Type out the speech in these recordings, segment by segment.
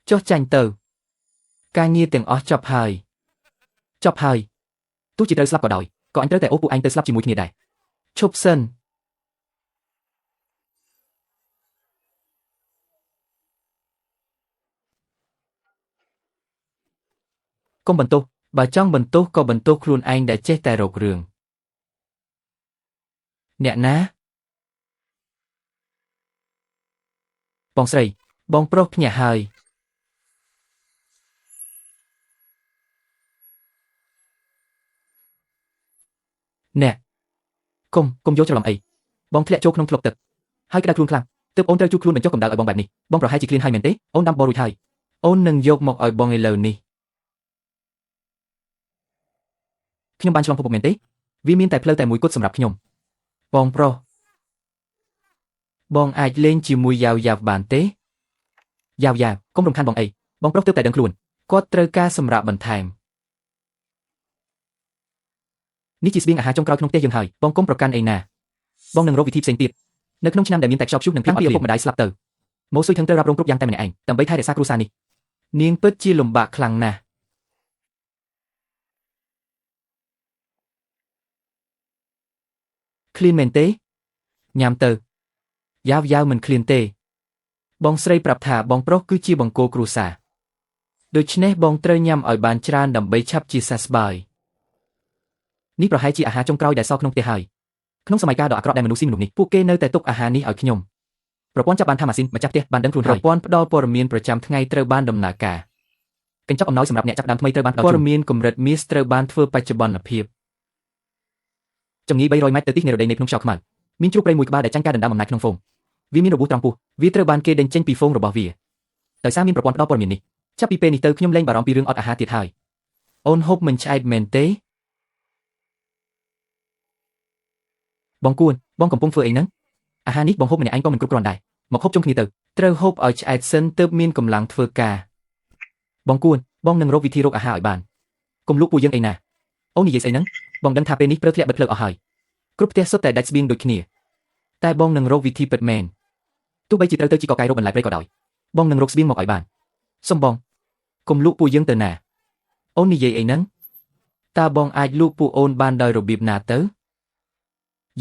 ចុះចាញ់ទៅការងារទាំងអស់ចប់ហើយចប់ហើយទោះជាត្រូវស្លាប់ក៏ដោយក៏អញត្រូវតែអូសពួកឯងទៅស្លាប់ជាមួយគ្នាដែរឈប់សិនកុំបន្ទោសបើចង់បន្ទោសក៏បន្ទោសខ្លួនឯងដែលចេះតែរករឿងអ្នកណាបងស្រីបងប្រុសភ្ញាក់ហើយអ្នកកុំយកច្រឡំអីបងធ្លាក់ចូលក្នុងថ្លុកទឹកហើយក្តៅខ្លួនខ្លាំងទើបអូនត្រូវជួខ្លួនបញ្ចុះកម្ដៅឲ្យបងបែបនេះបងប្រហែលជាឃ្លានហើយមែនទេអូនដាំបរួចហើយអូននឹងយកមកឲ្យបងឥឡូវនេះខ្ញុំបានឆ្លងភពមែនទេវាមានតែផ្លូវតែមួយគត់សម្រាប់ខ្ញុំបងប្រុសបងអាចលេងជាមួយយ៉ាវយ៉ាវបានទេយ៉ាវយ៉ាវកុំរំខានបងអីបងប្រុសទើបតែដឹងខ្លួនគាត់ត្រូវការសម្រាប់បន្ថែមនេះជាស្បៀងអាហារចុងក្រោយក្នុងផ្ទះយើងហើយបងកុំប្រកាន់អីណាបងនឹងរកវិធីផ្សេងទៀតនៅក្នុងឆ្នាំដែលមានតែខ្យល់ព្យុះនិងភាពអត់ឃ្លានឪពុកម្ដាយស្លាប់ទៅម៉ូស៊ុយថឹងត្រូវរ៉ាប់រងគ្រប់យ៉ាងតែម្នាក់ឯងដើម្បីថែរក្សាគ្រួសារនេះនាងពិតជាលំបាកខ្លាំងណាស់ឃ្លានមែនទេញ៉ាំទៅយ៉ាវយ៉ាវមិនឃ្លានទេបងស្រីប្រាប់ថាបងប្រុសគឺជាបង្គោលគ្រួសារដូច្នេះបងត្រូវញ៉ាំឲ្យបានច្រើនដើម្បីឆាប់ជាសះស្បើយនេះប្រហែលជាអាហារចុងក្រោយដែលសល់ក្នុងផ្ទះហើយក្នុងសម័យកាលដ៏អាក្រក់ដែលមនុស្សស៊ីមនុស្សនេះពួកគេនៅតែទុកអាហារនេះឲ្យខ្ញុំប្រព័ន្ធចាប់បានថាម៉ាស៊ីនម្ចាស់ផ្ទះបានដឹងខ្លួនហើយប្រព័ន្ធផ្ដល់ព័ត៌មានប្រចាំថ្ងៃត្រូវបានដំណើរការកញ្ចប់អំណោយសម្រាប់អ្នកចាប់ផ្ដើមថ្មីត្រូវបានផ្ដល់ជូនព័ត៌មានកម្រិតមាសត្រូវបានធ្វើបច្ចុប្បន្នភាពចម្ងាយ300ម៉ែត្រទៅទិសនិរតីនៃភ្នំខ្យល់ខ្មៅមានជ្រូកព្រៃមួយក្បាលដែលចាញ់ការដណ្ដើមអំណាចក្នុងហ្វូងវាមានរបួសត្រង់ពោះវាត្រូវបានគេដេញចេញពីហ្វូងរបស់វាដោយសារមានប្រព័ន្ធផ្ដល់ព័ត៌មាននេះចាប់ពីពេលនេះទៅខ្ញុំលែងបារម្ភពីរឿងអត់អាហារទៀតហើយអូនហូបមិនឆ្អែតមែនទេបងគួនបងកំពុងធ្វើអីហ្នឹងអាហារនេះបងហូបម្នាក់ឯងក៏មិនគ្រប់គ្រាន់ដែរមកហូបជុំគ្នាទៅត្រូវហូបឲ្យឆ្អែតសិនទើបមានកម្លាំងធ្វើការបងគួនបងនឹងរកវិធីរកអាហារឲ្យបានកុំលក់ពួកយើងអីណាអូននិយាយស្អីហ្នឹងបងដឹងថាពេលនេះព្រើធ្លាក់បិទផ្លូវអស់ហើយគ្រប់ផ្ទះសុទ្ធតែដាច់ស្បៀងដូចគ្នាតែបងនឹងរកវិធីពិតមែនទោះបីជាត្រូវទៅជីកកកាយរកបន្លែព្រៃក៏ដោយបងនឹងរកស្បៀងមកឲ្យបានសុំបងកុំលក់ពួកយើងទៅណាអូននិយាយអីហ្នឹងតើបងអាចលក់ពួកអូនបានដោយរបៀបណាទៅ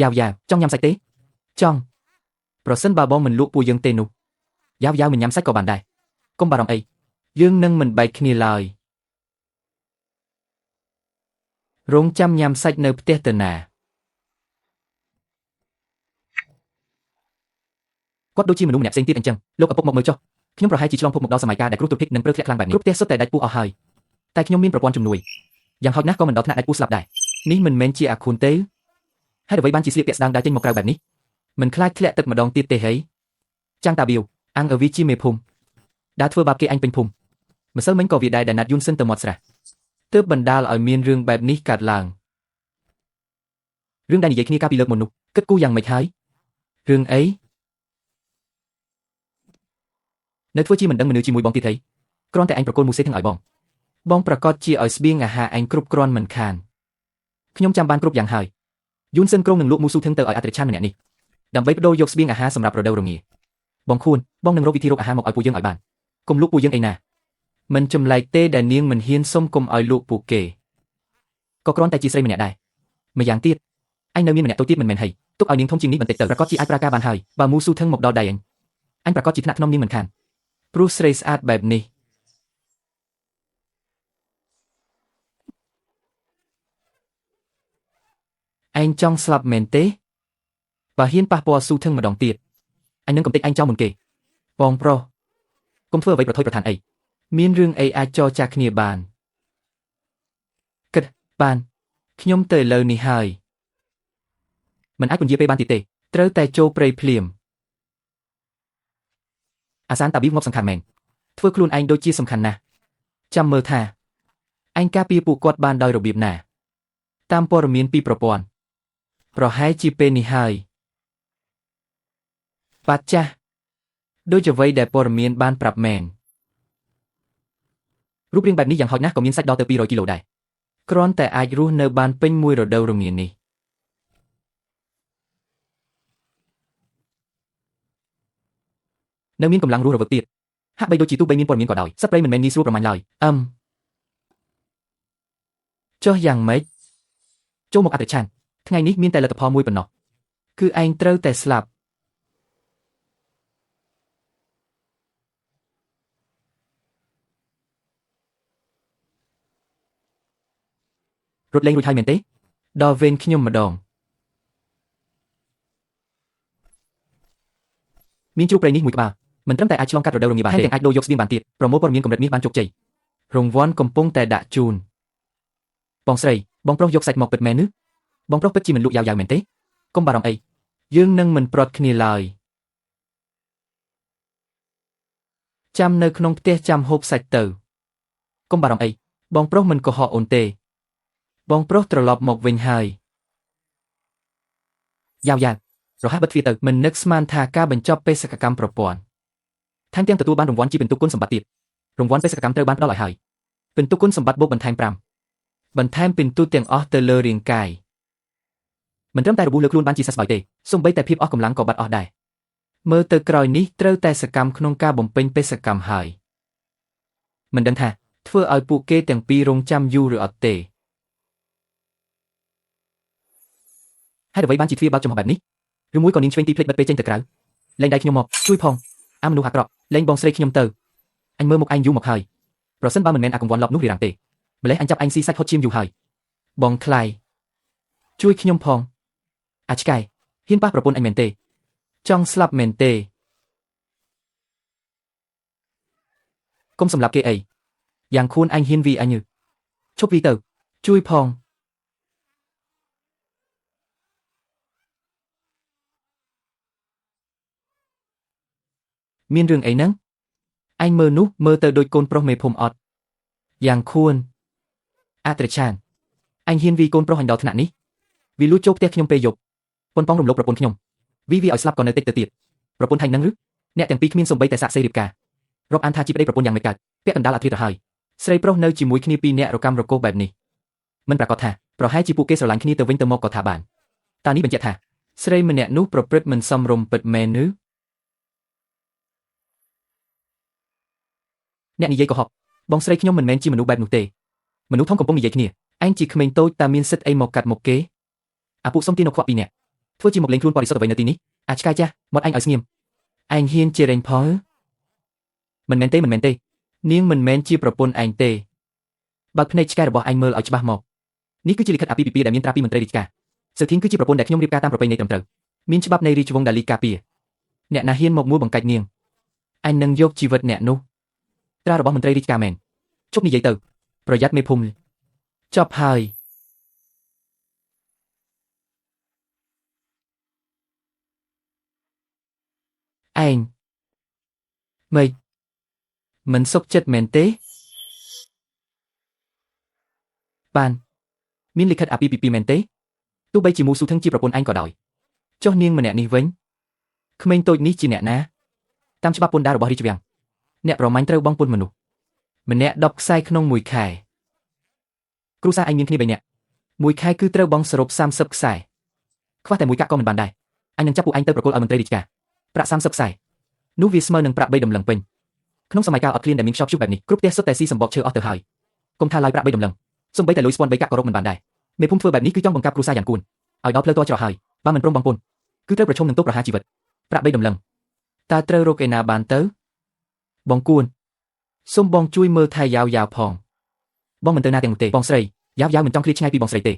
យ៉ាវយ៉ាវចង់ញ៉ាំសាច់ទេចង់ប្រសិនបើបងមិនលក់ពួកយើងទេនោះយ៉ាវយ៉ាវមិនញ៉ាំសាច់ក៏បានដែរកុំបារម្ភអីយើងនឹងមិនបែកគ្នាឡើយរងចាំញ៉ាំសាច់នៅផ្ទះទៅណាគាត់ដូចជាមនុស្សម្នាក់ផ្សេងទៀតអញ្ចឹងលោកឪពុកមកមើលចុះខ្ញុំប្រហែលជាឆ្លងភពមកដល់សម័យកាលដែលគ្រោះទុរភិក្សនិងព្រើធ្លាក់ខ្លាំងបែបនេះគ្រប់ផ្ទះសុទ្ធតែដាច់ពោះអស់ហើយតែខ្ញុំមានប្រព័ន្ធជំនួយយ៉ាងហោចណាស់ក៏មិនដល់ថ្នាក់ដាច់ពោះស្លាប់ដែរនេះមិនមែនជាអាខូនទេហើយអ្វីបានជាស្លៀកពាក់ស្ដាងដើរចេញមកក្រៅបែបនេះមិនខ្លាចធ្លាក់ទឹកម្ដងទៀតទេហីចាំងតាបៀវអាំងអវីជាមេភូមិដើរធ្វើបាបគេអញពេញភូមិម្សិលមិញក៏វាដែរដែលណាត់យូនសិនទៅមាត់ស្រះទើបបណ្ដាលឲ្យមានរឿងបែបនេះកើតឡើងរឿងដែលនិយាយគ្នាកាលពីលើកមុននោះគិតគូរយ៉ាងម៉េចហើយរឿងអីនៅធ្វើជាមិនដឹងមនុស្សជាមួយបងទៀតហីគ្រាន់តែអញប្រគល់មូសេទាំងឲ្យបងបងប្រកាសជាឲ្យស្បៀងអាហារអញគ្រប់គ្រាន់មិនខានខ្ញុំចាំបានគ្រប់យ៉ាងហើយយូនសិនក្រុងនឹងលក់មូស៊ូថឹងទៅឲ្យអត្រិឆានម្នាក់នេះដើម្បីបដូរយកស្បៀងអាហារសម្រាប់រដូវរងាបងខួនបងនឹងរកវិធីរកអាហារមកឲ្យពួកយើងឲ្យបានកុំលក់ពួកយើងអីណាមិនចម្លែកទេដែលនាងមិនហ៊ានសុំកុំឲ្យលក់ពួកគេក៏គ្រាន់តែជាស្រីម្នាក់ដែរម្យ៉ាងទៀតអញនៅមានម្នាក់តូចទៀតមិនមែនហីទុកឲ្យនាងធំជាងនេះបន្តិចទៅប្រកាសជាអាចប្រើការបានហើយបើមូស៊ូថឹងមកដល់ដៃអញអញប្រកាសជាថ្នាក់ធ្នមនាងមិនខានព្រោះស្រីស្អាតបែបនេះឯងចង់ស្លាប់មែនទេបើហ៊ានប៉ះពាល់ស៊ូថឹងម្ដងទៀតអញនឹងកំទេចឯងចោលមុនគេបងប្រុសកុំធ្វើអ្វីប្រថុយប្រឋានអីមានរឿងអីអាចចរចាគ្នាបានគិតបានខ្ញុំទៅឥឡូវនេះហើយមិនអាចពន្យាពេលបានទៀតទេត្រូវតែចូលព្រៃភ្លាមអាសានតាប៊ីងាប់សំខាន់មែនធ្វើខ្លួនឯងដូចជាសំខាន់ណាស់ចាំមើលថាឯងការពារពួកគាត់បានដោយរបៀបណាតាមព័ត៌មានពីប្រព័ន្ធប្រហែលជាពេលនេះហើយបាត់ចាស់ដូចអ្វីដែលព័ត៌មានបានប្រាប់មែនរូបរាងបែបនេះយ៉ាងហោចណាស់ក៏មានសាច់ដល់ទៅ200គីឡូដែរគ្រាន់តែអាចរស់នៅបានពេញមួយរដូវរងានេះនៅមានកម្លាំងរស់រវើកទៀត ហាក់បីដូចជាទោះបីមានព័ត៌មានក៏ដោយសត្វព្រៃមិនមែនងាយស្រួលប្រមាញ់ឡើយអឹមចុះយ៉ាងម៉េចចូលមកអតិឆានថ្ងៃនេះមានតែលទ្ធផលមួយប៉ុណ្ណោះគឺឯងត្រូវតែស្លាប់រត់លេងរួចហើយមែនទេដល់វេនខ្ញុំម្ដងមានជ្រូកព្រៃនេះមួយក្បាលមិនត្រឹមតែអាចឆ្លងកាត់រដូវរងាបានទេថែមទាំងអាចដូរយកស្បៀងបានទៀតប្រមូលព័ត៌មានកម្រិតមាសបានជោគជ័យរង្វាន់កំពុងតែដាក់ជូនបងស្រីបងប្រុសយកសាច់មកពិតមែនឬបងប្រុសពិតជាមិនលក់យ៉ាវៗមែនទេកុំបារម្ភអីយើងនឹងមិនប្រត់គ្នាឡើយចាំនៅក្នុងផ្ទះចាំហូបសាច់ទៅកុំបារម្ភអីបងប្រុសមិនកុហកអូនទេបងប្រុសត្រឡប់មកវិញហើយយ៉ាវយ៉ាវរហ័សបិទទ្វារទៅមិននឹកស្មានថាការបញ្ចប់បេសកកម្មប្រព័ន្ធថែមទាំងទទួលបានរង្វាន់ជាពិន្ទុគុណសម្បត្តិទៀតរង្វាន់បេសកកម្មត្រូវបានផ្ដល់ឲ្យហើយពិន្ទុគុណសម្បត្តិបូកបន្ថែម5បន្ថែមពិន្ទុទាំងអស់ទៅលើរាងកាយមិនត្រឹមតែរបួសលើខ្លួនបានជាសះស្បើយទេសូម្បីតែភាពអស់កម្លាំងក៏បាត់អស់ដែរមើលទៅក្រោយនេះត្រូវតែសកម្មក្នុងការបំពេញបេសកកម្មហើយមិនដឹងថាធ្វើឲ្យពួកគេទាំងពីររងចាំយូរឬអត់ទេហេតុអ្វីបានជាទ្វារបើកចំហបែបនេះឬមួយក៏នាងឆ្វេងទីភ្លេចបិទពេលចេញទៅក្រៅលែងដៃខ្ញុំមកជួយផងអាមនុស្សអាក្រក់លែងបងស្រីខ្ញុំទៅអញមើលមុខឯងយូរមកហើយប្រសិនបើមិនមែនអាកង្វល់លប់នោះរារាំងទេម្លេះអញចាប់ឯងស៊ីសាច់ហុតឈាមយូរហើយបងថ្លៃជួយខ្ញុំផងអាចឆ្កែហ៊ានប៉ះប្រពន្ធអញមែនទេចង់ស្លាប់មែនទេកុំសម្លាប់គេអីយ៉ាងខួនអញហ៊ានវីអញឈប់វីទៅជួយផងមានរឿងអីហ្នឹងឯងមើលនោះមើលទៅដូចកូនប្រុសមេភូមិអត់យ៉ាងខួនអត្រឆានអញហ៊ានវីកូនប្រុសអញដល់ថ្នាក់នេះវីលួចចូលផ្ទះខ្ញុំពេលយប់ប៉ុនប៉ងរំលោភប្រពន្ធខ្ញុំវីវីឲ្យស្លាប់ក៏នៅតិចទៅទៀតប្រពន្ធថៃនឹងឬអ្នកទាំងពីរគ្មានសំបីតែសាក់សីរៀបការរាប់អានថាជាប្តីប្រពន្ធយ៉ាងមិនកើតពាក់កណ្ដាលអាធ្រាត្រទៅហើយស្រីប្រុសនៅជាមួយគ្នាពីរនាក់រកម្មរកោសបែបនេះមិនប្រាកដថាប្រហែលជាពួកគេស្រឡាញ់គ្នាទៅវិញទៅមកក៏ថាបានតានេះបញ្ជាក់ថាស្រីម្នាក់នោះប្រព្រឹត្តមិនសមរម្យពិតមែនឬអ្នកនិយាយកុហកបងស្រីខ្ញុំមិនមែនជាមនុស្សបែបនោះទេមនុស្សធំកំពុងនិយាយគ្នាឯងជាក្មេងតូចតើមានសិទ្ធិអីមកកាត់មុខគេអាពួកសុំទាននៅខ្វក់ពីរនាក់ធ្វើជាមកលេងខ្លួនបរិសុទ្ធអ្វីនៅទីនេះអាចឆ្កែចាស់មាត់ឯងឲ្យស្ងៀមឯងហ៊ានជារែងផលមិនមែនទេមិនមែនទេនាងមិនមែនជាប្រពន្ធឯងទេបើកភ្នែកឆ្កែរបស់ឯងមើលឲ្យច្បាស់មកនេះគឺជាលិខិតអាពាហ៍ពិពាហ៍ដែលមានត្រាពីមន្ត្រីរាជការសៅធីងគឺជាប្រពន្ធដែលខ្ញុំរៀបការតាមប្រពៃណីត្រឹមត្រូវមានច្បាប់នៃរាជវង្សដាលីការពារអ្នកណាហ៊ានមកមួលបង្កាច់នាងឯងនឹងយកជីវិតអ្នកនោះត្រារបស់មន្ត្រីរាជការមែនជប់និយាយទៅប្រយ័ត្នមេភូមិចប់ហើយឯងម៉េចមិនសុខចិត្តមែនទេបានមានលិខិតអាពាហ៍ពិពាហ៍មែនទេទោះបីជាមូស៊ូថឹងជាប្រពន្ធឯងក៏ដោយចុះនាងម្នាក់នេះវិញក្មេងតូចនេះជាអ្នកណាតាមច្បាប់ពន្ធដាររបស់រាជវាំងអ្នកប្រមាញ់ត្រូវបង់ពន្ធមនុស្សម្នាក់10ខ្សែក្នុងមួយខែគ្រួសារឯងមានគ្នា3នាក់មួយខែគឺត្រូវបង់សរុប30ខ្សែខ្វះតែមួយកាក់ក៏មិនបានដែរអញនឹងចាប់ពួកឯងទៅប្រគល់ឲ្យមន្ត្រីរាជការប្រាក់30ខ្សែនោះវាស្មើនឹងប្រាក់3តម្លឹងពេញក្នុងសម័យកាលអត់ឃ្លានដែលមានខ្យល់ព្យុះបែបនេះគ្រប់ផ្ទះសុទ្ធតែស៊ីសម្បកឈើអស់ទៅហើយកុំថាឡើយប្រាក់3តម្លឹងសូម្បីតែលុយស្ពាន់3កាក់ក៏រកមិនបានដែរមេភូមិធ្វើបែបនេះគឺចង់បង្កាប់គ្រួសារយ៉ាងគួនឲ្យដល់ផ្លូវតច្រកហើយបើមិនព្រមបង់ពន្ធគឺត្រូវប្រឈមនឹងទោសប្រហារជីវិតប្រាក់3តម្លឹងតើត្រូវរកឯណាបានទៅបងគួនសូមបងជួយមើលថែយ៉ាវយ៉ាវផងបងមិនទៅណាទាំងនោះទេបងស្រីយ៉ាវយ៉ាវមិនចង់ឃ្លាតឆ្ងាយពីបងស្រីទេ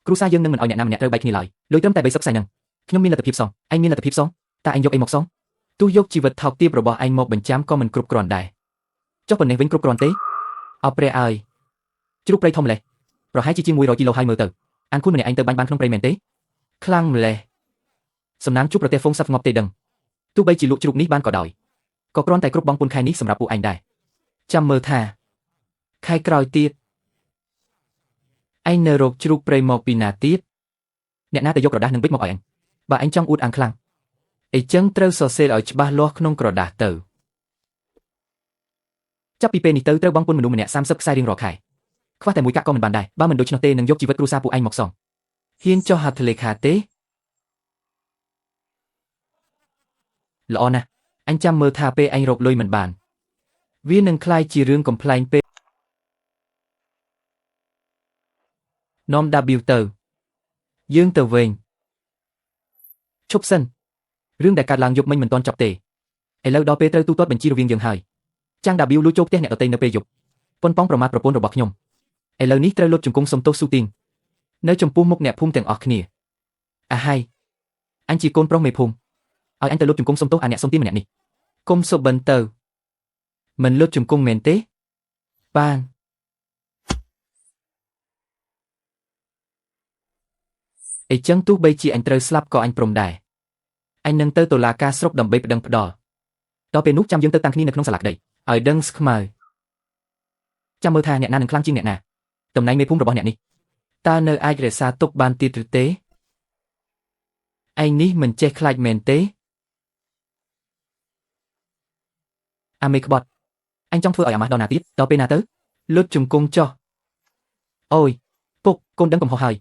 គ្រួសារយើងនឹងមិនឲ្យអ្នកណាម្នាក់ត្រូវបែកគ្នាឡើយលុយត្រឹមតែ30ខ្សែហ្នឹងខ្ញុំមានលទ្ធភាពសងឯងមានលទ្ធភាពសងតើឯងយកអីមកសងទោះយកជីវិតថោកទាបរបស់ឯងមកបញ្ចាំក៏មិនគ្រប់គ្រាន់ដែរចុះប៉ុណ្ណេះវិញគ្រប់គ្រាន់ទេអរព្រះអើយជ្រូកព្រៃធំម្លេះប្រហែលជាជាង100គីឡូហើយមើលទៅអានគួនម្នាក់ឯងទៅបាញ់បានក្នុងព្រៃមែនទេខ្លាំងម្លេះសំណាងជួបប្រទេសហ្វូងសត្វងាប់ទេដឹងទោះបីជាលក់ជ្រូកនេះបានក៏ដោយក៏គ្រាន់តែគ្រប់បងពន្ធខែនេះសម្រាប់ពួកឯងដែរចាំមើលថាខែក្រោយទៀតឯងនៅរកជ្រូកព្រៃមកពីណាទៀតអ្នកណាទៅយកក្រដាសនឹងវិចមកឲ្យអញបើឯងចង់អួតអាងខ្លាំងអីចឹងត្រូវសរសេរឲ្យច្បាស់លាស់ក្នុងក្រដាសទៅចាប់ពីពេលនេះទៅត្រូវបង់ពន្ធមនុស្សម្នាក់30ខ្សែរៀងរាល់ខែខ្វះតែមួយកាក់ក៏មិនបានដែរបើមិនដូច្នោះទេនឹងយកជីវិតគ្រួសារពួកឯងមកសងហ៊ានចុះហត្ថលេខាទេល្អណាស់អញចាំមើលថាពេលឯងរកលុយមិនបាន វានឹងក្លាយជារឿងកំប្លែងពេលនាំដាប៊ីវទៅយើងទៅវិញឈប់សិនរឿងដែលកើតឡើងយប់មិញមិនទាន់ចប់ទេឥឡូវដល់ពេលត្រូវទូទាត់បញ្ជីរវាងយើងហើយចាងដាប៊ីវលួចចូលផ្ទះអ្នកដទៃនៅពេលយប់ប៉ុនប៉ងប្រមាថប្រពន្ធរបស់ខ្ញុំឥឡូវនេះត្រូវលុតជង្គង់សុំទោសស៊ូទីងនៅចំពោះមុខអ្នកភូមិទាំងអស់គ្នាអាហើយអញជាកូនប្រុសមេភូមិឲ្យអញទៅលុតជង្គង់សុំទោសអាអ្នកសុំទានម្នាក់នេះគុំសុបិនទៅមិនលុតជង្គង់មែនទេបានអីចឹងទោះបីជាអញត្រូវស្លាប់ក៏អញព្រមដែរអញនឹងទៅតុលាការស្រុកដើម្បីប្តឹងផ្ដល់ដល់ពេលនោះចាំយើងទៅតាំងគ្នានៅក្នុងសាលាក្តីឲ្យដឹងស្ខ្មៅចាំមើលថាអ្នកណានឹងខ្លាំងជាងអ្នកណាតំណែងមេភូមិរបស់អ្នកនេះតើនៅអាចរក្សាទុកបានទៀតឬទេឯងនេះមិនចេះខ្លាចមែនទេអាមេក្បត់អញចង់ធ្វើឲ្យអាម៉ាស់ដល់ណាទៀតដល់ពេលណាទៅលុតជង្គង់ចុះអូយពុកកូនដឹងកំហុសហើយ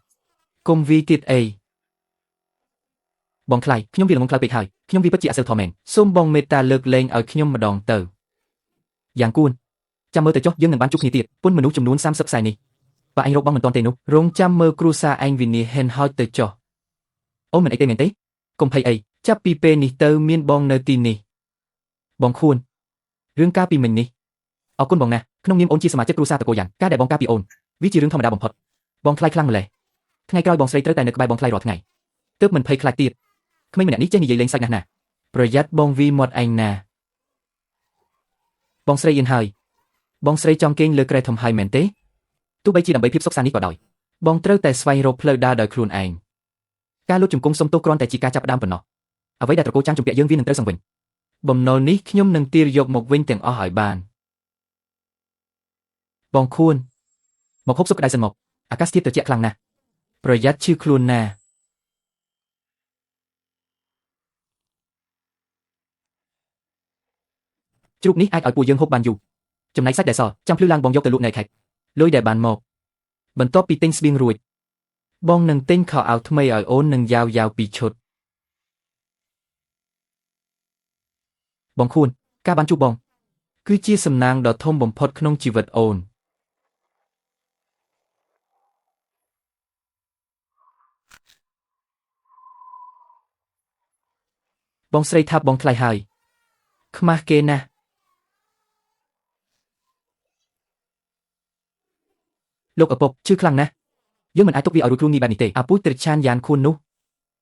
គុំវីទៀតអីបងថ្លៃខ្ញុំវាល្ងងខ្លៅពេកហើយខ្ញុំវាពិតជាអសិលធម៌មែនសូមបងមេត្តាលើកលែងឲ្យខ្ញុំម្ដងទៅយ៉ាងគួនចាំមើលទៅចុះយើងនឹងបានជួបគ្នាទៀតពុនមនុស្សចំនួន30ខ្សែនេះបើអញរកបងមិនទាន់ទេនោះរងចាំមើលគ្រួសារឯងវិនាសហិនហោចទៅចុះអូមិនអីទេមែនទេកុំភ័យអីចាប់ពីពេលនេះទៅមានបងនៅទីនេះបងខួនរឿងការពីមិញនេះអរគុណបងណាស់ក្នុងនាមអូនជាសមាជិកគ្រួសារតកូយ៉ាងការដែលបងការពីអូនវាជារឿងធម្មតាបំផុតបងថ្លៃខ្លាំងម្ល៉េះថ្ងៃក្រោយបងស្រីត្រូវតែនៅក្បែរបងថ្លៃរាល់ថ្ងៃទើបមិនភ័យខ្លាចទៀតក្មេងម្នាក់នេះចេះនិយាយលេងសាច់ណាស់ណាប្រយ័ត្នបងវីមាត់ឯងណាបងស្រីអៀនហើយបងស្រីចង់គេងលើគ្រែធំហើយមែនទេទោះបីជាដើម្បីភាពសុខសាន្តនេះក៏ដោយបងត្រូវតែស្វែងរកផ្លូវដើរដោយខ្លួនឯងការលុតជង្គង់សុំទោសគ្រាន់តែជាការចាប់ផ្ដើមប៉ុណ្ណោះអ្វីដែលត្រកូលចាងជំពាក់យើងវានឹងត្រូវសង្វិញបំណុលនេះខ្ញុំនឹងទារយកមកវិញទាំងអស់ឲ្យបានបងខួនមកហូបស៊ុបក្តៅសិនមកអាកាសធាតុត្រជាក់ខ្លាំងណាស់ប្រយ័ត្នឈឺខ្លួនណាជ្រូកនេះអាចឲ្យពួកយើងហូបបានយូរចំណែកសាច់ដែលសល់ចាំភ្លឺឡើងបងយកទៅលក់នៅខេត្តលុយដែលបានមកបន្ទាប់ពីទិញស្បៀងរួចបងនឹងទិញខោអាវថ្មីឲ្យអូននឹងយ៉ាវយ៉ាវពីរឈុតបងខួនការបានជួបបងគឺជាសំណាងដ៏ធំបំផុតក្នុងជីវិតអូនបងស្រីថាបងថ្លៃហើយខ្មាស់គេណាស់លោកឪពុកឈឺខ្លាំងណាស់យើងមិនអាចទុកវាឲ្យរួចខ្លួនងាយបែបនេះទេអាពូជត្រឆានយ៉ានខួននោះ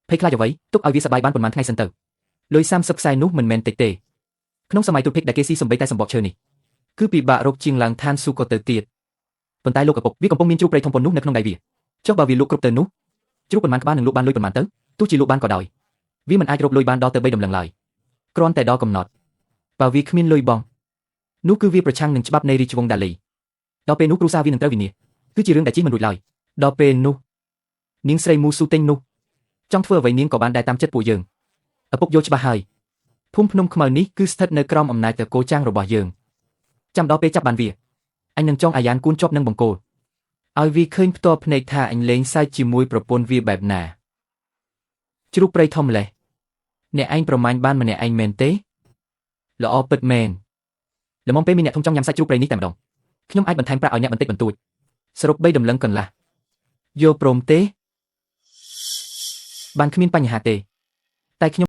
ភ័យខ្លាចអ្វីទុកឲ្យវាសប្បាយបានប៉ុន្មានថ្ងៃសិនទៅលុយ30ខ្សែនោះមិនមែនតិចទេក្នុងសម័យទូតភិកដែលគេស៊ីសំបីតែសម្បកឈើនេះគឺពិបាករកជាងឡើងឋានសួគ៌ក៏ទៅទៀតប៉ុន្តែលោកឪពុកវាកំពុងមានជ្រូកព្រៃធំប៉ុននោះនៅក្នុងដៃវាចុះបើវាលក់គ្រប់ទៅនោះជ្រូកប៉ុន្មានក្បាលនឹងលក់បានលុយប៉ុន្មានទៅទោះជាលក់បានក៏ដោយវាមិនអាចរកលុយបានដល់ទៅ3តម្លឹងឡើយគ្រាន់តែដល់កំណត់បើវាគ្មានលុយបងនោះគឺវាប្រឆាំងនឹងច្បាប់នៃរាជវង្សដាលីដល់ពេលនោះគ្រួសារវានឹងត្រូវវិនាសគឺជារឿងដែលជិះមិនរួចឡើយដល់ពេលនោះនាងស្រីមូស៊ូទិញនោះចង់ធ្វើអ្វីនាងក៏បានដែរតាមចិត្តពួកយើងឪពុកយល់ច្បាស់ហើយភូមិភ្នំខ្មៅនេះគឺស្ថិតនៅក្រោមអំណាចតកូលចាងរបស់យើងចាំដល់ពេលចាប់បានវាអញនឹងចងអាយ៉ានគួនជាប់នឹងបង្គោលឲ្យវាឃើញផ្ទាល់ភ្នែកថាអញលេងសើចជាមួយប្រពន្ធវាបែបណាជ្រូកព្រៃធំម្លេះអ្នកឯងប្រមាញ់បានម្នាក់ឯងមែនទេល្អពិតមែនល្មមពេលមានអ្នកធំចង់ញ៉ាំសាច់ជ្រូកព្រៃនេះតែម្ដងខ្ញុំអាចបន្ថែមប្រាក់ឲ្យអ្នកបន្តិចបន្តួចសរុប3តម្លឹងកន្លះយកព្រមទេបានគ្មានបញ្ហាទេតែខ្ញុំ